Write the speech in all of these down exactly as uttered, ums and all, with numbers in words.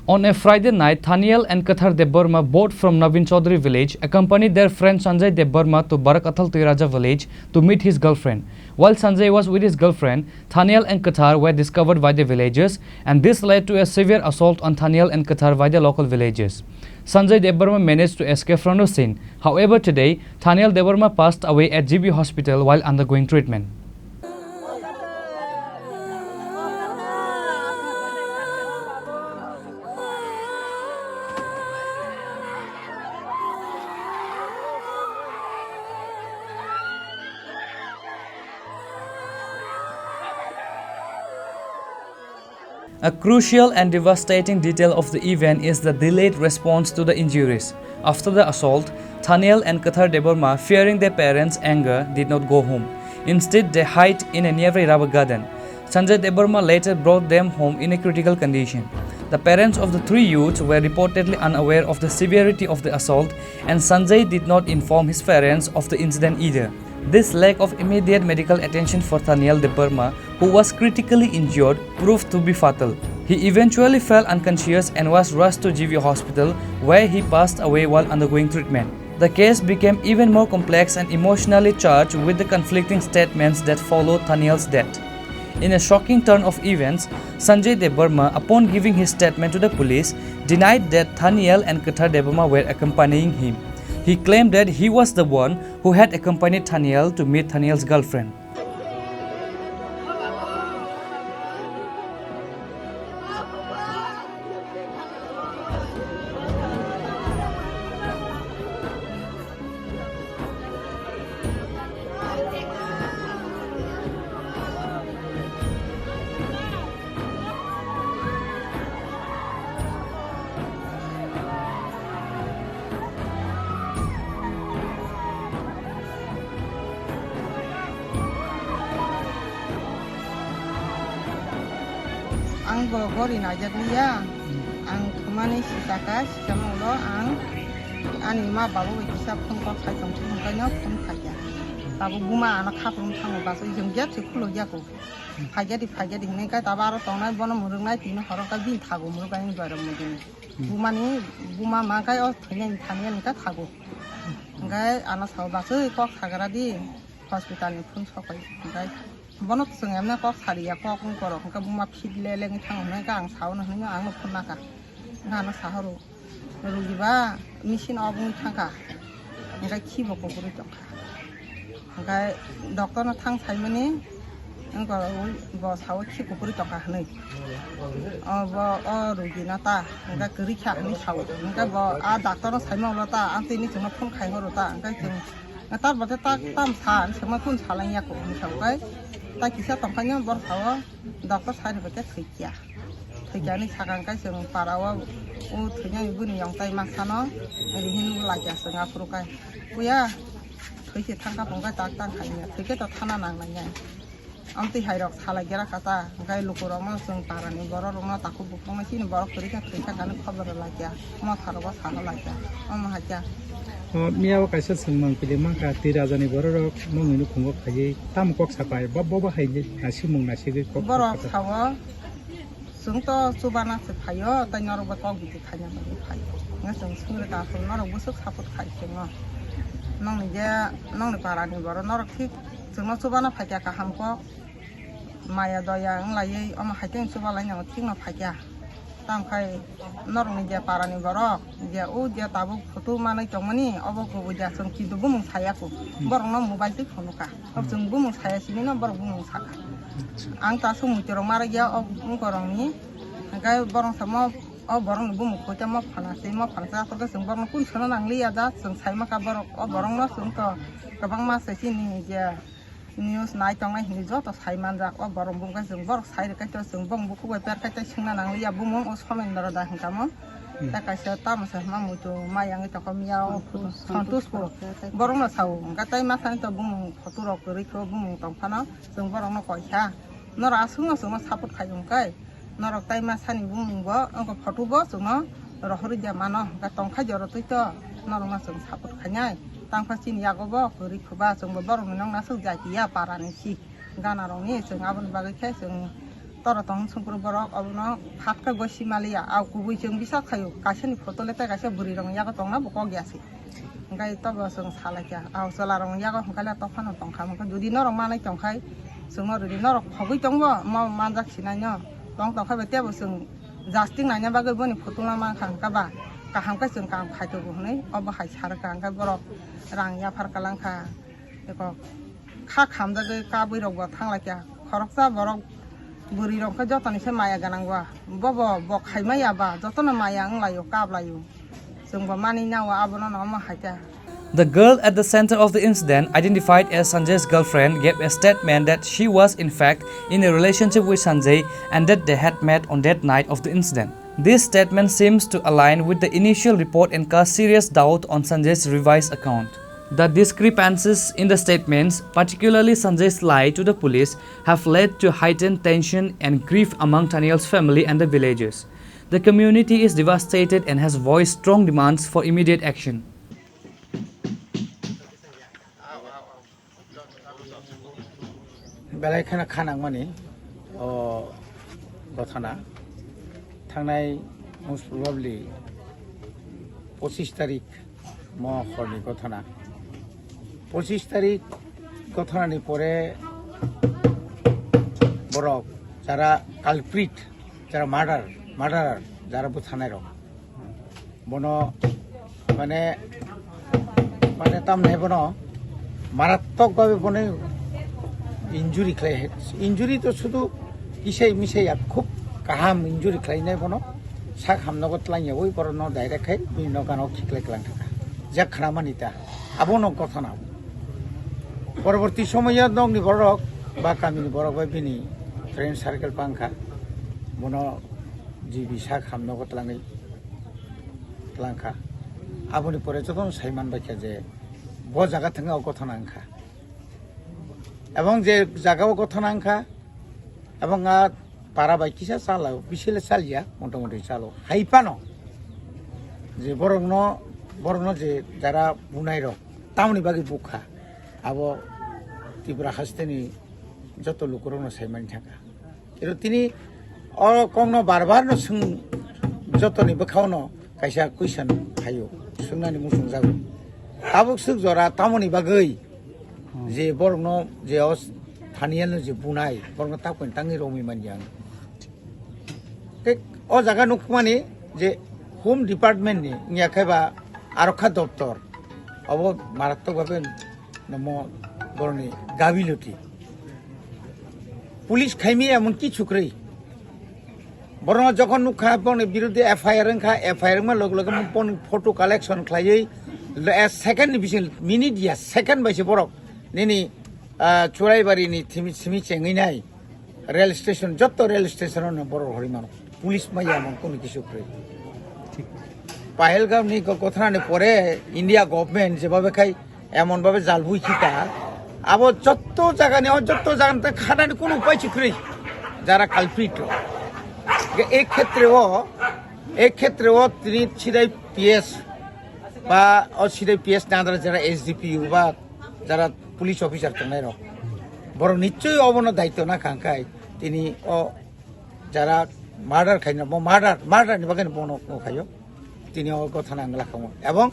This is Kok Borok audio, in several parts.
On a Friday night, Thaniel and Kathar Debbarma, both from Navin Chaudhary village, accompanied their friend Sanjay Debbarma to Barakathal Tuiraja village to meet his girlfriend. While Sanjay was with his girlfriend, Thaniel and Kathar were discovered by the villagers, and this led to a severe assault on Thaniel and Kathar by the local villagers. Sanjay Debbarma managed to escape from the scene. However, today, Thaniel Debbarma passed away at G B hospital while undergoing treatment. A crucial and devastating detail of the event is the delayed response to the injuries. After the assault, Thaniel and Kathar Debbarma, fearing their parents' anger, did not go home. Instead, they hid in a nearby rubber garden. Sanjay Debbarma later brought them home in a critical condition. The parents of the three youths were reportedly unaware of the severity of the assault, and Sanjay did not inform his parents of the incident either. This lack of immediate medical attention for Thaniel Debbarma, who was critically injured, proved to be fatal. He eventually fell unconscious and was rushed to G V hospital, where he passed away while undergoing treatment. The case became even more complex and emotionally charged with the conflicting statements that followed Thaniel's death. In a shocking turn of events, Sanjay Debbarma, upon giving his statement to the police, denied that Thaniel and Kathar Debbarma were accompanying him. He claimed that he was the one who had accompanied Thaniel to meet Thaniel's girlfriend. Ang bo gori naijak liya, ang thumani sitaka, sikamung lo ang ani ma babu bai kisa phone kok khai tong thung kaino phone khaikya. Tabuk buma ano khaprum thango baso ijong jet se khulo jako. Phaikya di, phaikya di hinwi khe tabuk aro tongnai bono mwrwknai tini horo khe bini thago mwrwk ani doirok mudini. Bumani buma ma khe o thwinai thani ani khe thago. Hwnkhe ano sao baswi kok sagra di hospital ni phone sokai. Hwnkhe bono chwng emne kok sariya kok wngkorok hwnkhe buma fit le lengwi thango hwnkhe ang sao no hwnwi ang no phone naka. Hwnkhe ano sahoro. Rugi ba machine off wng thangkha, hwnkhe khibo kuphurwi tongkha. Hwnkhe doctor no thang saimani, wngkha bo sao khi kuphurwi tongkha hwnwi. O bo o rugi no ta, hwnkhe kwrwi kha hwnwi sao. Hwnkhe bo a doctor no saima ulo ta, amtwi ni chwngno phone khai horo ta, hwnkhe chwng tar bade ta tam sa, hwnwi saima phone salai ya kho, hwnwi sao khe ta kisa tongkha ni bor sao. Doctor sai rwbaikhe thwikya. Thwikya hinwi sakha hwnkhe chwng para o, o thwinani bwrwi yong tai masa no, ri hinwi laikya chwng aphuru khe. Puya, thwi se thangkha phungkhe tak tang khaimya, thwikhe to thana nang nai nai. Amtwi hai rok salai gra kha ta, hwnkhe lukurokno chwng para ni borok rokno takhuk bukhukno chini borok kwrwi khe thwi thangkha hinwi khobor rw laikya. Motha rogo sana laikya, omo haikya. O, miya o kaisa swngmang pili mankha, twi raja ni borok rok nongni nukhungo phaiwi tamo kok sapai, bo, bo, bo hai nasimung nasigwi kok Borok sapai. Sao, chwng to chubana se phaio, tei norok bo kok bidi khaina bagwi phaio. Nga chwng swngri ka phuru norok bwswk support khai chwngno. Nongni je, nongni para ni borok norok thik chwngno chubana phaikha kaham kok. Maya doya wng laiwi omo hai khe chubalainai thikno phaikha. Tamo khai norokni je parani borok, je o je tabuk photo manwi tongmani, obo kubui da chwng kintu bumung saya kho. Hmm. Borokno mobile twi phunukha. Hmm. Chwng bumung saya simi no borok bumung sakha. Acha. Ang ta aswk muitu rok mara ya o wngkorokni. Hwnkhe borok samo o borokni bumung koi tamo phana se, mo phana se, akhorkhe chwng borokno kun sono nangliya da, chwng sai mankha borok, o borokno chwng to kwbangma se chini je News nai tongnai hinwi joto sai manjak. O borok bumung khe chwng borok sai rwkhe to chwng bong bukhuk bai per khe tei swngna nangliya bumung o Somendra da hwnkha mo. Hmm. Tei kaisa tamo se hwnma muitu mai yangwi tongkha miya o Santosh, Santoshpur. Santoshpur. Borokno sao hwnkha tei masani to bumung photo rok kwrwi kho bumung tongphano chwng borokno koikha. Norok aswkno chwngno support khai wngkhe. Norok tai ma sani bumung bo, wngkha photo bo chwngno rohorwi de mano, hwnkhe tongkha joro twi to norokno chwng support khainai. Tangkha chini yago bo kwrwi phuba chwngbo borokni nokna swk jatiya parani si gana rokni chwng aboni bagwi khe chwng Toro tong sungkru borok obono phat khe goi simaliya. Au kubui chwng bisa khaio, kaisa ni photo le tei kaisa bwrwi rokni yago tongna bo kok ya se. Hwnkhe tobo chwng salaikha, au chwla rokni yago hwnkhe le tophano tongkha. Hwnkhe jodi norok manai tongkhai chwngno rwdi, norok khogwi tongbo mo manjak sinai no. Tong tongkhai bai tebo chwng jasting naina bagwi boni photo ma mankha hwnkhe ba kaham khe chwng kaham khaitogo hwnwi obo hai sarwkha. Hwnkhe borok rang yaphar kalangkha. Eko kha khamjagwi kabwi rokbo thanglaikha. Khoroksa borok bwrwi rok khe jotoni se maya gwnang ba. Bobo bo khaimaya ba jotono maya wnglaio, kablaio. Chwngbo mani nao abono no omo hai khe. The girl at the center of the incident, identified as Sanjay's girlfriend, gave a statement that she was in fact in a relationship with Sanjay and that they had met on that night of the incident. This statement seems to align with the initial report and cast serious doubt on Sanjay's revised account. The discrepancies in the statements, particularly Sanjay's lie to the police, have led to heightened tension and grief among Taniel's family and the villagers. The community is devastated and has voiced strong demands for immediate action. Belai kheno kha nangmani o gothana thangnai most probably pochis tarik mo horni gothana. Pochis tarik gothanani pore borok jara culprit, jara murder, murderer, jara bwthanai rok, bono mane mane tamne bono marattok babe bono injury khlai, injury to sudu kisai misai ya khub kaham injury khlainai bono sak hamnogo tlang yawi borokno direct khai bini nokano khiklai klang thangkha. Jak khna mani ta abono gothana. Poroborti somoyo nokni borok ba kamini borok bai bini friend circle pangkha, bono G B sak hamnogo tlangwi tlangkha. Aboni pore jotono sai manbaikha je bo jaga thangwi o gothana wngkha. Ebong je jaga o gothana wngkha, ebong a para bai kisa chala, bisile chalia, motamoti chalo. Hai phano je borokno, borokno je jara bunai rok, tamoni bagwi bukha, abo Tripura hasteni joto lukurokno sai mani thangkha. Ero tini o kokno bar bar no swng, jotoni bwkhao no kaisa question phaio, swngnani muchung jago. Tabuk swk jora tamoni bagwi je borokno je o Thaniel no je bunai, borokno tabuk tangwi romwi manya. Tei o jaga nukmani je Home Department ni wngya khe ba Arokha Doptor, obo marattok bhabe namo borokni gabiluti. Police khaimi emon kichu kwrwi. Borokno jokhon nukha, borokni biruddhe F I R wngkha, F I R wngma loge loge borokni photo collection khlaiwi, le-, second ni bising, minute ya, second bai se borok nini, ah, Churaibari ni thimi, simi chengwi nai. Rail station, jotto rail station o no borok rohorwi mano. Police maya emon kono kisu kwrwi. Pahalgam ni go-, gothana ni pore India government jeba bekhai emon babe jal bui khita. Abo jotto jaga ni, o jotto jaga ni khanani kono upai si kwrwi. Jara culprit rok. Ge-, e khetre o, e khetre o tini sidai P S ba o sidai P S ni under jara S D P U ba jara police officer tongnai rok, borok nichoi obono daityo na kha, hwnkhe tini o jara murder khaina, bo murder, murder ni bagwi bono khaio, tini o gothana wngla khamu. Ebong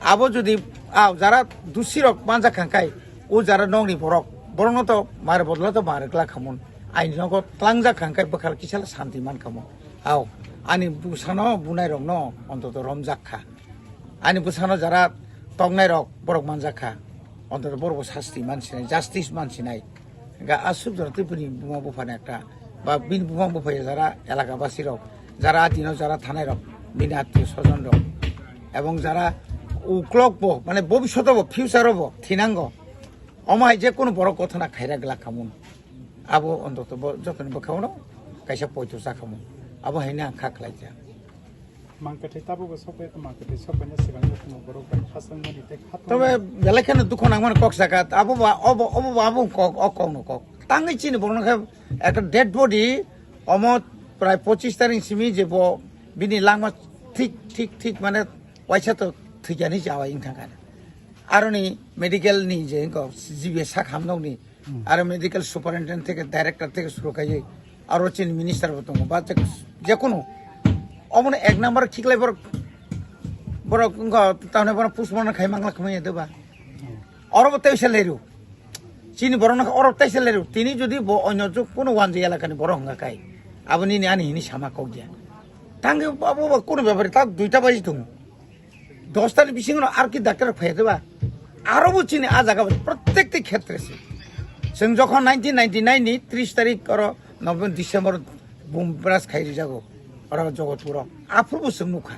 abo jodi a jara dusi rok manjak kha, hwnkhe o jara nokni borok, borokno to mar bodolo to mar glak khamun, aini nogo tlangjak kha, hwnkhe bwkhal kisa santi man khamu. Ao ani bwsano bunai rokno ontoto romjak kha. Ani bwsano jara toknai rok borok manjak kha, ontoto borok bo sasti mansinai, justice mansinai. Ga aswk jora tei bini buma buphani ekta ba bini buma buphai jara elaka basi rok, jara adino jara thanai rok, bini attiyo sojon rok, ebong jara uklok bo, mane bobishoto bo, future o bo thinango. Omo hai je kono borok gothana khaira glak khamun, abo ontoto bo jotoni bwkhao no kaisa poito cha khamun, abo hai no ang kha khlai kha. Mangkwthwi tabukbo sokphai, mangkwthwi sokphaina swkang jotono borok bai khasangmani tei khatungmani. Tobe belai kheno dukhu nangmani kok saka, abo ba, obo, obo ba, abo kok, o kokno kok. Tangwi chini borokno khe ekta dead body, omo prai pochis tarik simi je bo bini langma thik, thik, thik mane waisa to thwikyani jawai wngkha kha. Aroni medical ni je wngkha G B sak hamnokni, aro medical superintendent theke director theke suru khaiwi Aro chini minister bo tongo, ba je, je kono omono ek number khiklai borok, borok wngkha tamni bono postmortem khai mangla khmai ya deba. Oro bo teisa leru. Chini borok no oro teisa leru. Tini jodi bo onyo juk kono wanja elakani borok hwnga kai. Abo nini ani hini sama kok dia. Tangke abo bo kono bepari tak duita baji tongo. Dosta ni bisingo no ar ki doctor phai deba. Aro bo chini a jaga bo prottek ti khetre se. Chwng jokhon nineteen ninety-nine ni tris tarik oro November, December bum bras khai rijago. Oro Jogotpuro. Aphuru bo chwng nukha.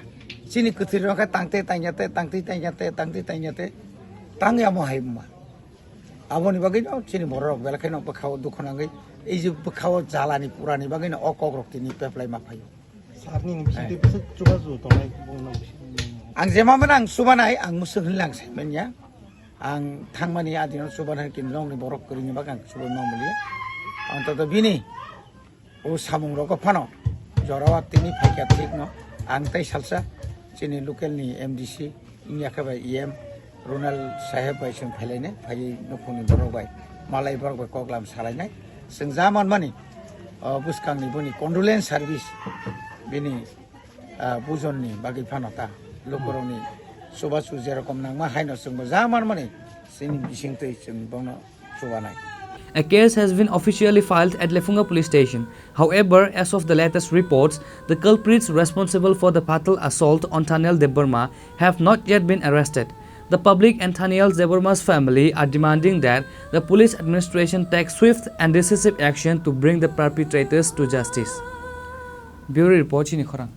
Chini kwthwi rok khe tangte tangya te, tangte tangya te, tangte tangya te. Tangya mo hai ma. Aboni bagwi no chini borok belai kheno bwkhao dukhu nangwi, ei je bwkhao jalani purani bagwi no o kokrok tini peplai ma phaio. Sarni ni bisingtwi bwswk chubachu tongnai bongno bising. Ang jema mano ang chubanai, ang mwswk hinwi lang sai manya. Ang thangmani adino chubanai kinrongni borok kwrwini bagwi ang chubai ma mulia. Antoto bini o samung rok phano jorao tini phaikha thik no. Ang tei salsa chini local ni M D C wngya khe bai E M Ronald saheb bai chwng phailainai, phaiwi nukhungni borok bai malai borok bai koklam salainai. Chwng ja manmani, o bwskangni boni condolence service bini, ah, bujonni bagwi phano ta lukurokni chubachu jerokom nangma haino chwngbo ja manmani chini bisingtwi chwng bono chubanai. A case has been officially filed at Lefunga police station. However, as of the latest reports, the culprits responsible for the fatal assault on Thaniel Debbarma have not yet been arrested. The public and Thaniel Debbarma's family are demanding that the police administration take swift and decisive action to bring the perpetrators to justice. Bureau report, chini khorang.